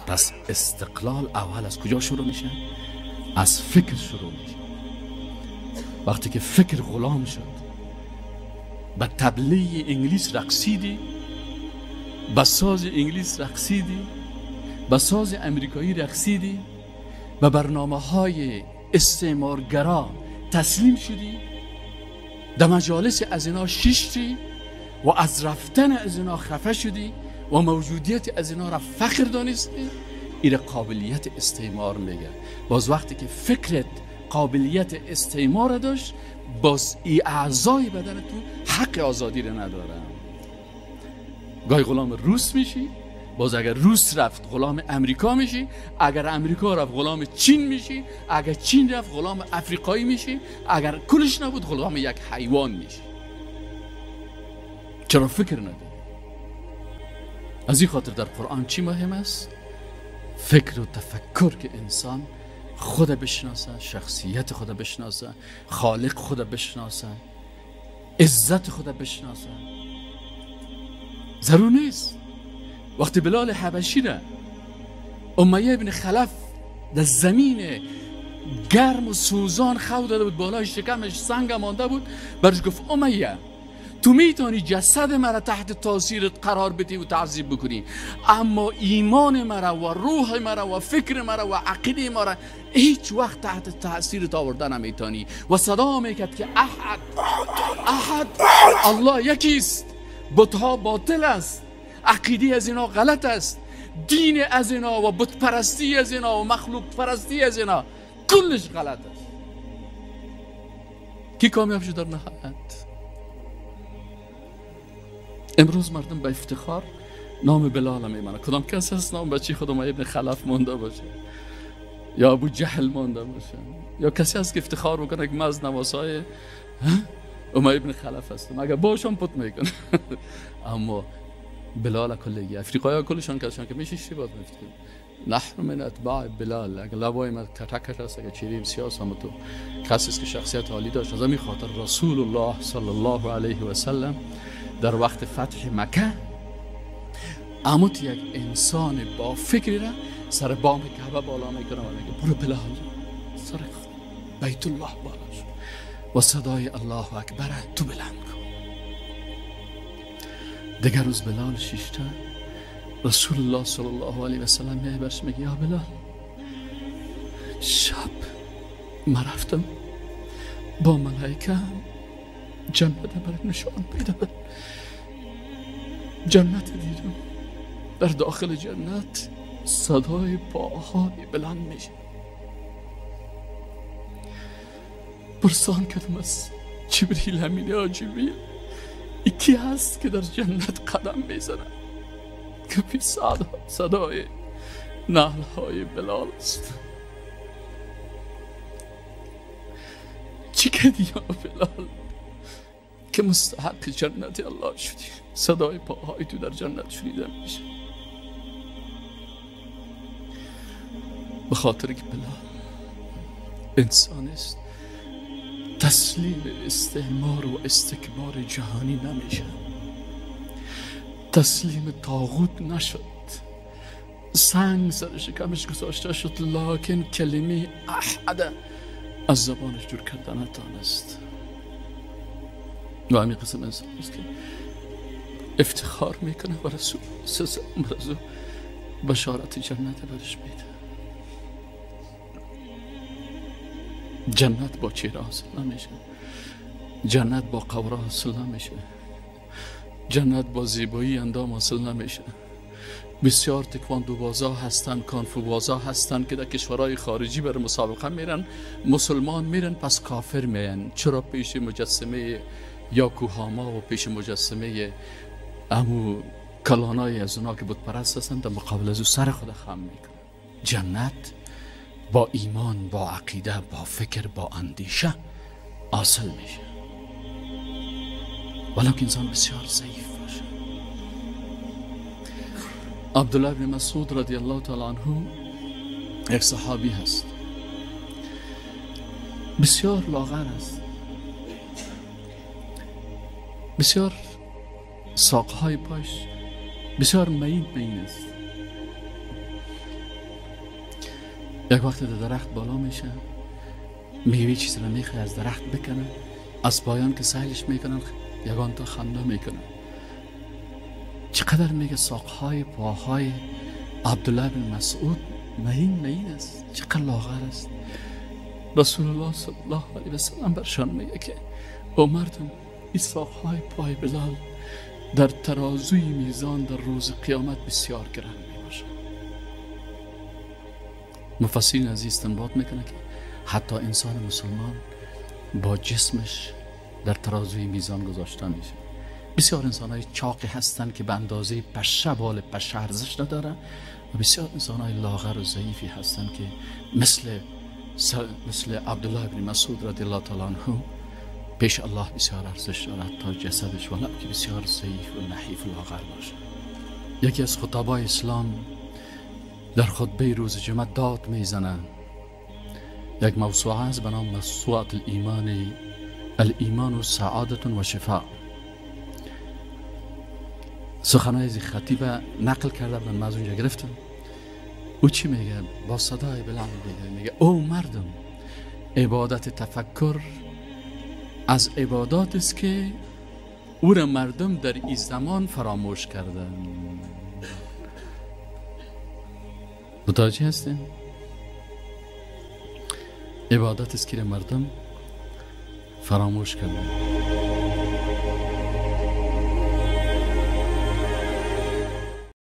پس استقلال اول از کجا شروع میشه؟ از فکر شروع میشه. وقتی که فکر غلام شد، به تبلیغ انگلیس رقصیدی، به ساز انگلیس رقصیدی، به ساز امریکایی رقصیدی، به برنامه های استعمارگرا تسلیم شدی، در مجالس از اینا شیشتی و از رفتن از اینا خفه شدی و موجودیت از اینا را فخر دانستی. این قابلیت استعمار میگه. باز وقتی که فکرت قابلیت استعمار داشت، باز ای اعضای بدن تو حق آزادی رو ندارن. گاهی غلام روس میشی، باز اگر روس رفت غلام امریکا میشی، اگر امریکا رفت غلام چین میشی، اگر چین رفت غلام افریقایی میشی، اگر کلش نبود غلام یک حیوان میشی. چرا فکر نداری؟ از این خاطر در قرآن چی مهم است؟ فکر و تفکر، که انسان خود بشناسه، شخصیت خود بشناسه، خالق خود بشناسه، عزت خود بشناسه. ضرور نیست. وقتی بلال حبشی را امیه ابن خلف در زمین گرم و سوزان خو داده بود، بالای شکمش سنگ مانده بود، برش گفت امیه تو میتونی جسد مرا تحت تاثیرت قرار بدی و تعذیب بکنی، اما ایمان مرا و روح مرا و فکر مرا و عقیده مرا هیچ وقت تحت تاثیرت آورده نمیتونی. و صدا میکرد که احد احد، الله یکیست، بتها باطل است، عقیده از اینا غلط است، دین از اینا و بت پرستی از اینا و مخلوق پرستی از اینا کلش غلط است. کی کامیاب شد در نهایت؟ امروز مردم به افتخار نام بلال میمانه. کدام کس هست نام بچی خودم ابن خلف مونده باشه یا ابو جهل مونده باشه، یا کسی هست که افتخار بکنه که من از نواسای امیه ابن خلف هستم؟ اگر باشم پت میکنه. اما بلال کلگی افریقایی کلشان کسان که میشه باز میفتیم نحن من اتباع بلال. اگر لبای من کتکش هست، اگر چیریم سیاس هم تو کسی است که شخصیت عالی داشت. از همین خاطر رسول الله صلی الله علیه و سلم در وقت فتح مکه عمود یک انسان با فکری را سر بام کعبه بالا میکنه و میگه برو بلال سر بیت الله بالا شد و صدای الله اکبر تو بلند کن. دیگر روز بلال شیشته، رسول الله صلی الله علیه و سلم میای برش میگه یا بلال، شب من رفتم با ملائکه جنت برای نشان پیدا، جنت دیدم، در داخل جنت صدای پاهای بلند میشه. پرسان کردم از جبریل امین، یا جبریل یکی هست که در جنت قدم میزنه که بی صدای نعلهای بلال است. چی کردی یا بلال که مستحق جنت الله شدی؟ صدای پاهای تو در جنت شنیده میشه. به خاطر که بلال انسان است، تسلیم استعمار و استکبار جهانی نمیشه، تسلیم طاغوت نشد، سنگ سر شکمش گذاشته شد، لکن کلمه احد از زبانش دور کردن نتانست. و همین قسم انسان است که افتخار میکنه و رسول رسول بشارت جنت برش میده. جنت با چهره حاصل نمیشه، جنت با قوره حاصل نمیشه، جنت با زیبایی اندام حاصل نمیشه. بسیار تکواندو بازا هستن، کانفو بازا هستن که در کشورهای خارجی بر مسابقه میرن، مسلمان میرن پس کافر میان. چرا پیش مجسمه یاکوهاما و پیش مجسمه امو کلانای از اونا که بت پرست هستن در مقابل از او سر خود خم میکنن؟ جنت با ایمان، با عقیده، با فکر، با اندیشه حاصل میشه، ولو که انسان بسیار ضعیف باشه. عبدالله بن مسعود رضی الله تعالی عنه یک صحابی هست، بسیار لاغر است، بسیار ساقهای پاش بسیار مین مین است. یک وقت در درخت بالا میشه، میوه چیز را میخواه از درخت بکنه، از پایان که سیلش میکنن یگان تا خنده میکنن. چقدر میگه ساقهای پاهای عبدالله بن مسعود مهین مهین است، چقدر لاغر است. رسول الله صلی الله علیه و سلم برشان میگه که او مردم، این ساقهای پای بلال در ترازوی میزان در روز قیامت بسیار گران میباشد. مفسرین عزیز استنباط میکنه که حتی انسان مسلمان با جسمش در ترازوی میزان گذاشته میشه. بسیار انسان های چاقی هستند که به اندازه پشه بال پشه ارزش نداره و بسیار انسان های لاغر و ضعیفی هستند که مثل عبدالله بن مسعود رضی الله تعالی عنه پیش الله بسیار ارزش دارد تا جسدش ولو که بسیار ضعیف و نحیف و لاغر باشه. یکی از خطبای اسلام در خطبه روز جمعه داد میزنه. یک موسوعه است به نام موسوعة الایمان، الایمان سعادت و شفا. سخنهای از خطیب نقل کرده بودن، من از اونجا گرفتم. او چی میگه؟ با صدای بلند میگه او مردم، عبادت تفکر از عبادات است که او را مردم در این زمان فراموش کردن. متوجه هستین؟ عبادت است که مردم فراموش کردن.